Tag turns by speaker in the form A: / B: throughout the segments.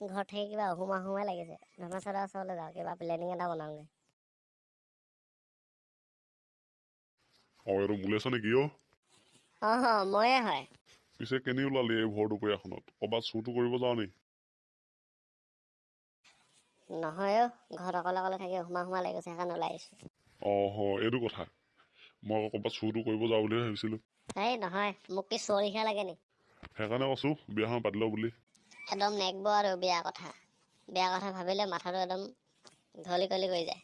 A: ঘৰত থাকি কিবা অসুমা সোমাই লাগিছে। ধৰ্মেশ্বৰ ওচৰলৈ যাওঁ, কিবা প্লেনিং এটা বনাওঁগৈ।
B: অঁ, এইটো মূলেশ্বৰ নেকি অ'?
A: অঁ, ময়ে হয়।
B: পিছে কেনি ওলালি এই ভৰ দুপৰীয়াখনত? ক'ৰবাত চুৰটো কৰিব যাওঁ নি?
A: নহয় অ', ঘৰত অকলে অকলে থাকি সোমা সোমা লাগি গৈছে, সেইকাৰণে ওলাই আহিছোঁ।
B: অঁ হয়, এইটো কথা। মই আকৌ ক'ৰবাত চুৰটো কৰিব যাওঁ বুলিহে ভাবিছিলোঁ।
A: এই নহয়, মোক কি চোৰ লিখীয়া লাগে নি?
B: সেইকাৰণে কৈছোঁ বিয়াখন পাতি লওঁ বুলি।
A: একদম নেকব আৰু বিয়া কথা, বিয়া কথা ভাবিলে মাথাটো একদম ঢলি কলি কৰি যায়।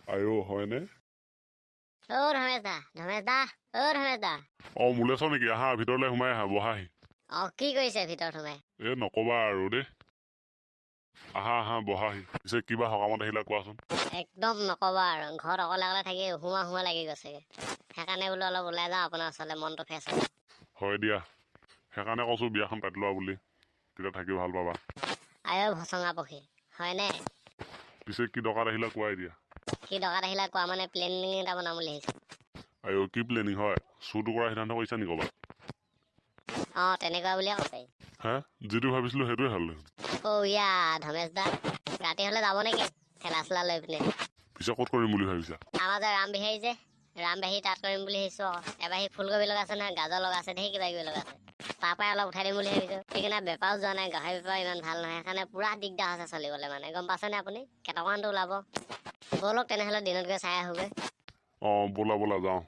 B: আইঅ, হয়নে?
A: অ' ধৰ্মেশ দা, ধৰ্মেশ দা, অ' ধৰ্মেশ দা।
B: অঁ, মূলেশ্বৰ নেকি? আহা, ভিতৰলৈ সোমাই আহা, বহাহি।
A: অঁ, কি কৰিছে ভিতৰত সোমাই?
B: এই নক'বা আৰু দেই। আহা আহা, বহাহি। পিছে কিবা সকামত আহিলা কোৱাচোন?
A: একদম নক'বা আৰু, ঘৰত অকলে অকলে থাকি সোমোৱা সোমোৱা লাগি গৈছেগৈ। সেইকাৰণে বোলো অলপ ওলাই যাওঁ আপোনাৰ ওচৰলৈ, মনটো ফ্ৰেছ হ'ব।
B: হয় দিয়া, সেইকাৰণে কৈছোঁ বিয়াখন পাতি লোৱা বুলি, তেতিয়া থাকি ভাল পাবা।
A: আই ভচঙা পক্ষী হয়নে?
B: পিছে কি দৰকাৰত আহিলা কোৱা এতিয়া?
A: কি দৰকাৰত আহিলা কোৱা মানে প্লেনিং এটা বনাম বুলি আহিছোঁ।
B: আইঅ, কি প্লেনিং হয়? চুৰটো কৰাৰ সিদ্ধান্ত কৰিছা নি ক'ৰবাত?
A: অঁ, তেনেকুৱা বুলিয়ে ক'ব পাৰি।
B: হে, যিটো ভাবিছিলোঁ সেইটোৱে হ'ল দেখোন।
A: অ' ইয়া ধমেশ দা, ৰাতি হ'লে যাব নেকি ঠেলা চেলা লৈ পিনে?
B: পিছে ক'ত কৰিম বুলি ভাবিছা?
A: আমাৰ যে ৰাম বিহাৰী যে, ৰাম বিহাৰী তাত কৰিম বুলি ভাবিছোঁ আকৌ। এবাৰ সি ফুলকবি লগাইছে নহয়, গাজৰ লগাইছে, ধেৰ কিবা কিবি লগাইছে। তাৰ পৰাই অলপ উঠাই দিম বুলি ভাবিছোঁ। সেইকাৰণে বেপাৰো যোৱা নাই, গাহৰি বেপাৰ ইমান ভাল নহয়, সেইকাৰণে পূৰা দিগদাৰ হৈছে চলিবলৈ মানে, গম পাইছেনে আপুনি? কেইটকামানতো ওলাব। ব'লক তেনেহ'লে দিনত গৈ চাই আহোঁগৈ।
B: অঁ, ব'লা ব'লা যাওঁ।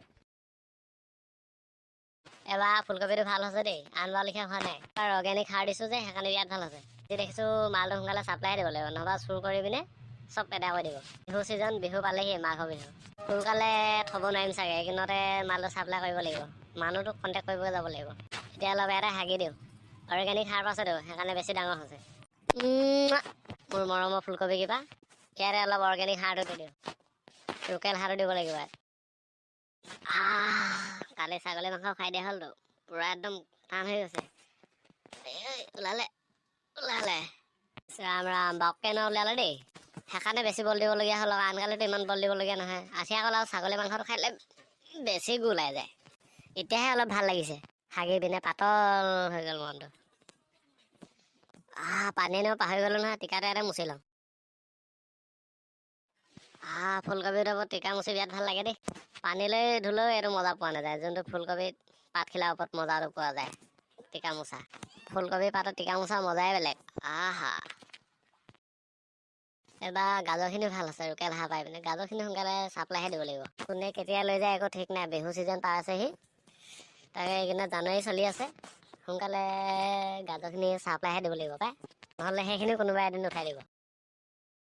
A: এবাৰ ফুলকবিটো ভাল হৈছে দেই, আনবাৰ লেখীয়া হোৱা নাই। আৰু অৰ্গেনিক সাৰ দিছোঁ যে, সেইকাৰণে বিৰাট ভাল হৈছে। যি দেখিছোঁ মালটো সোনকালে চাপ্লাই দিব লাগিব, নহ'বা চুৰ কৰি পিনে চব এদাই কৰি দিব। বিহু ছিজন, বিহু পালেহি, মাঘৰ বিহু। সোনকালে থ'ব নোৱাৰিম চাগে, এইকেইদিনতে মালটো চাপ্লাই কৰিব লাগিব। মানুহটোক কণ্টেক্ট কৰিব যাব লাগিব। এতিয়া অলপ ইয়াতে হাগি দিওঁ। অৰ্গেনিক সাৰ পাইছেতো, সেইকাৰণে বেছি ডাঙৰ হৈছে। মোৰ মৰমৰ ফুলকবি কিবা ইয়াতে অলপ অৰ্গেনিক সাৰটো দি দিওঁ, লোকেল সাৰটো দিব লাগিব ইয়াত। কালি ছাগলী মাংস খাই দিয়া হ'লতো, পূৰা একদম টান হৈ গৈছে। এই ওলালে ওলালে, ৰাম ৰাম, বাপকে ন ওলালে দেই। সেইকাৰণে বেছি বল দিবলগীয়া হ'ল, আনকালেতো ইমান বল দিবলগীয়া নহয়। আঠিয়া কল আৰু ছাগলী মাংসটো খাই দিলে বেছি গু ওলাই যায়। এতিয়াহে অলপ ভাল লাগিছে, হাগি পিনে পাতল হৈ গ'ল মনটো। পানী আনিব পাহৰি গ'লো নহয়, টিকাটো ইয়াতে মুচি লওঁ। ফুলকবিত ওপৰত টিকা মুচি বিৰাট ভাল লাগে দেই। পানীলৈ ধুলেও এইটো মজা পোৱা নাযায়, যোনটো ফুলকবিত পাতখিলাৰ ওপৰত মজাটো পোৱা যায়। টিকা মোচা, ফুলকবি পাতত টিকা মোচা মজাই বেলেগ। আহা, এইবাৰ গাজৰখিনি ভাল আছে, লোকেল হাঁহ পাই পিনে গাজৰখিনি সোনকালে চাপ্লাইহে দিব লাগিব। কোনে কেতিয়া লৈ যায় একো ঠিক নাই, বিহু ছিজন পাৰ আছেহি, তাকে এইকেইদিনত জানুৱাৰী চলি আছে। সোনকালে গাজৰখিনি চাপ্লাইহে দিব লাগিব পাই, নহ'লে সেইখিনি কোনোবাই এদিন উঠাই দিব।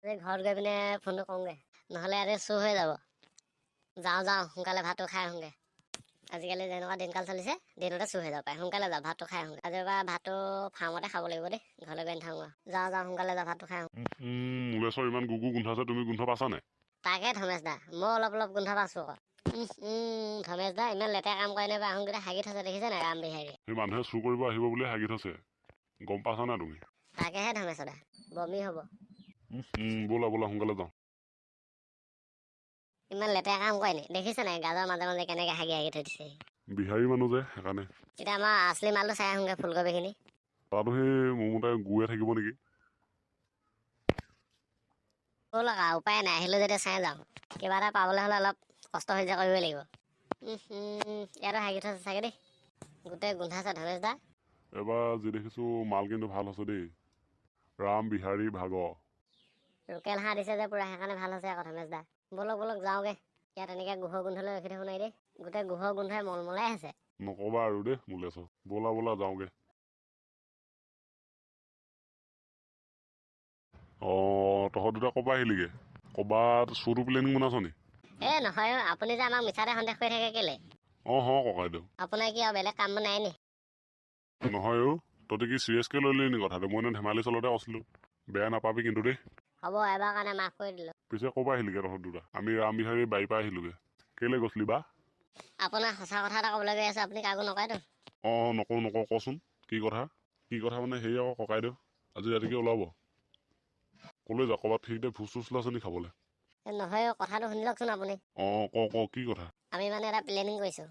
A: ঘৰত গৈ পিনে ফোনটো কৰোঁগৈ, নহ'লে ইয়াতে চুৰ হৈ যাব। যাওঁ যাওঁ, সোনকালে ভাতটো খাই আহোঁগৈ। আজিকালি যেনেকুৱা দিনকাল চলিছে, দিনতে চুৰ হৈ যাব পাৰে। সোনকালে যাওঁ, ভাতটো খাই আহোঁগৈ। আজিৰ পৰা ভাতটো ফাৰ্মতে খাব লাগিব দেই, ঘৰলৈ গৈ নাথাকোঁ আৰু। যাওঁ যাওঁ, সোনকালে যাওঁ, ভাতটো খাই আহোঁ।
B: মূলেশ্বৰ, ইমান গু গু গোন্ধাইছে, তুমি গোন্ধ পাইছা নাই?
A: তাকে ধমেশ দা, মই অলপ অলপ গোন্ধ পাইছোঁ আকৌ। ধমেশ দা, ইমান লেতেৰা কাম কৰে নে বাৰু? আহোঁকেইটা হাগি থৈছে, দেখিছে নাই ৰাম বিহাৰী?
B: সেই মানুহে চুৰ কৰিব আহিব বুলি হাগি থৈছে, গম পাইছা নাই তুমি?
A: তাকেহে ধমেশ দা, বমি হ'ব।
B: ব'লা ব'লা, সোনকালে যাওঁ।
A: ইমান লেতেৰা কাম কৰে নি? দেখিছে নাই গাজৰ মাজে মাজে কেনেকে হাগি হাগি থৈ দিছে?
B: বিহাৰী মানুহ যে, সেইকাৰণে।
A: এতিয়া আমাৰ আচলি মালটো চাই আহোঁগৈ, ফুলকবিখিনি।
B: তাতো সেই মোৰ মতে গুয়ে থাকিব নেকি?
A: ব'লক আৰু, উপায় নাই, আহিলোঁ যেতিয়া চাই যাওঁ। কিবা এটা পাবলৈ হ'লে অলপ কষ্ট সহ্য কৰিবই লাগিব। ইয়াতো হাগি থৈছে চাগে দেই, গোটেই গোন্ধাইছে ধমেশ দা।
B: এবাৰ যি দেখিছোঁ মাল কিন্তু ভাল হৈছে দেই, ৰাম বিহাৰী ভাগ।
A: লোকেল হাঁহ দিছে যে পূৰা, সেইকাৰণে ভাল হৈছে আকৌ ধমেশ দা। ব'লক ব'লক যাওঁগৈ, ইয়াত এনেকৈ গোহৰ গোন্ধলৈ ৰখি থাকোঁ নাই দেই, গোটেই গোহৰ গোন্ধই মলমলাই আছে।
B: নক'বা আৰু দেই মূলেশ্বৰ, ব'লা ব'লা যাওঁগৈ। অঁ, তহঁত দুটা ক'ৰপৰা আহিলিগৈ? ক'ৰবাত চুৰটো প্লেনিং বনাইছ নি?
A: এই নহয় অ', আপুনি যে আমাক মিছাতে সন্দেহ কৰি থাকে কেলৈ?
B: অঁ হ ককাইদেউ।
A: আপোনাৰ কি আৰু বেলেগ কাম নাই নি?
B: নহয় অ', তহঁতে কি চিৰিয়াছকৈ ল'লি নি কথাটো? মই এনে ধেমালি চলতে কৈছিলোঁ, বেয়া নাপাবি কিন্তু দেই।
A: হ'ব, এবাৰ কাৰণে মাফ কৰি দিলোঁ।
B: পিছে ক'ৰপৰা আহিলিগৈ তহঁত দুটা? আমি ৰাম বিহাৰীৰ বাৰীৰ পৰা আহিলোগৈ। কেলৈ গৈছিলি বা?
A: আপোনাৰ সঁচা কথা এটা ক'বলৈ গৈ আছোঁ, আপুনি কাকো নকয়তো?
B: অঁ, নকওঁ নকওঁ, কচোন কি কথা? কি কথা মানে হেৰি আকৌ ককাইদেউ, আজি ৰাতিকে ওলাব। ক'লৈ যাওঁ? ক'ৰবাত ফ্ৰীতে ভোজ চোজ ওলাইছে নি খাবলৈ?
A: নহয় অ', কথাটো শুনি লওকচোন আপুনি।
B: অঁ, ক ক, কি কথা?
A: আমি মানে এটা প্লেনিং কৰিছোঁ।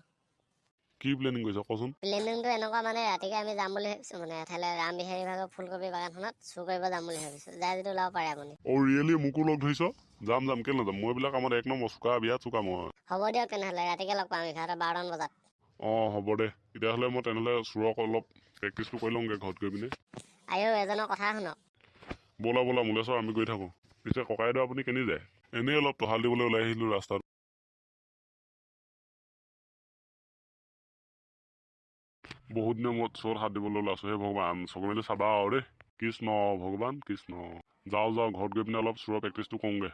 B: কি প্লেনিং কৰিছ কচোন?
A: প্লেনিংটো এনেকুৱা মানে ৰাতিকে আমি যাম বুলি ভাবিছোঁ, মানে এঠাইলৈ ৰাম বিহাৰী ভাগৰ ফুলকবি বাগানখনত চুৰ কৰিব যাম বুলি ভাবিছোঁ। যায় যদি ওলাব পাৰে আপুনি।
B: অ' ৰিয়েলি, মোকো লগ ধৰিছ? যাম যাম, কেলৈ নাযাম? মই এইবিলাক কামত এক নম্বৰ চোকা, বিৰাট চোকা মই।
A: হ'ব দিয়ক তেনেহ'লে, ৰাতিকে লগ পাম 11 12মান বজাত।
B: অঁ, হ'ব দে তেতিয়াহ'লে। মই তেনেহ'লে চোৰক অলপ প্ৰেক্টিচটো কৰি লওঁগৈ ঘৰত গৈ পিনে।
A: আইও, এজনৰ কথা শুনক।
B: ব'লা ব'লা মূলেশ্বৰ, আমি গৈ থাকোঁ। পিছে ককাইদেউ, আপুনি কেনি যায়? এনেই অলপ টহাল দিবলৈ ওলাই আহিলোঁ ৰাস্তাত। বহুত দিনৰ মূৰত চোৰত হাত দিবলৈ ওলাইছোঁ। হে ভগৱান, চকু মেলি চাবা আৰু দেই। কৃষ্ণ ভগৱান কৃষ্ণ। যাওঁ যাওঁ, ঘৰত গৈ পিনে অলপ চোৰৰ প্ৰেক্টিচটো কৰোঁগৈ।